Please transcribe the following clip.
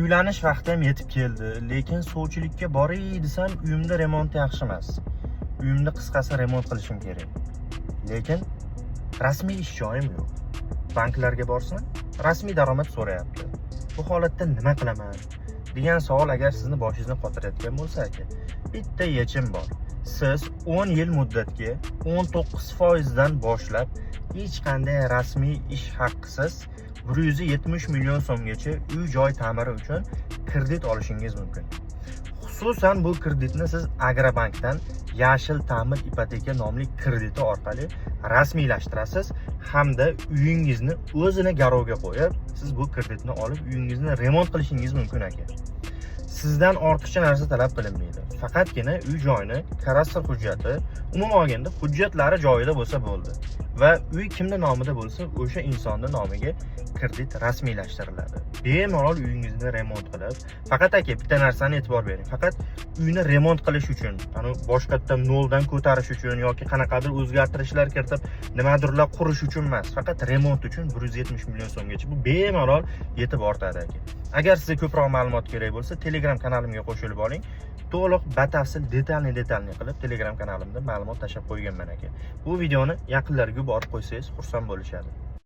Uylanish vaqti ham yetib keldi, lekin sovchilikka boray desam, uyimda remont yaxshi emas. Uyimni qisqasi remont qilishim kerak. Lekin rasmiy ish joyim yo'q. Banklarga borsam, rasmiy daromad so'rayapti. Bu holatda nima qilaman degan savol agar sizni boshingizni qotirayotgan bo'lsa aka, bitta yechim bor. Siz 10 yil muddatga 19% dan boshlab hech qanday rasmiy ish haqqisiz 170 million so'mgacha uy joy ta'miri uchun kredit olishingiz mumkin. Xususan, bu kreditni siz Agrobankdan Yashil ta'mir ipoteka nomli krediti orqali rasmiylashtirasiz hamda uyingizni o'zini garovga qo'yib, siz bu kreditni olib, uyingizni remont qilishingiz mumkin aka. Sizdan ortiqcha narsa talab qilinmaydi. Faqatgina uy joyni kadastr hujjati, umuman olganda hujjatlari joyida bo'lsa bo'ldi. Va uy kimni nomida bo'lsa, o'sha insonni nomiga kredit rasmiylashtiriladi. Bemalol uyingizni remont qilib, faqat aka, bitta narsani e'tibor bering. Faqat uyni remont qilish uchun, ani boshqatdan noldan ko'tarish uchun yoki qanaqadir o'zgartirishlar kiritib, nimadirlar qurish uchun emas, faqat remont uchun 170 million so'mgacha bu bemalol yetib ortadi aka. Agar sizga ko'proq ma'lumot kerak bo'lsa, Telegram kanalimga qo'shilib oling. To'liq, batafsil, детальный детальный qilib Telegram kanalimda ma'lumot tashlab qo'yganman aka. Bu videoni yaqinlarga yuborib qo'ysangiz, xursand bo'lishadi.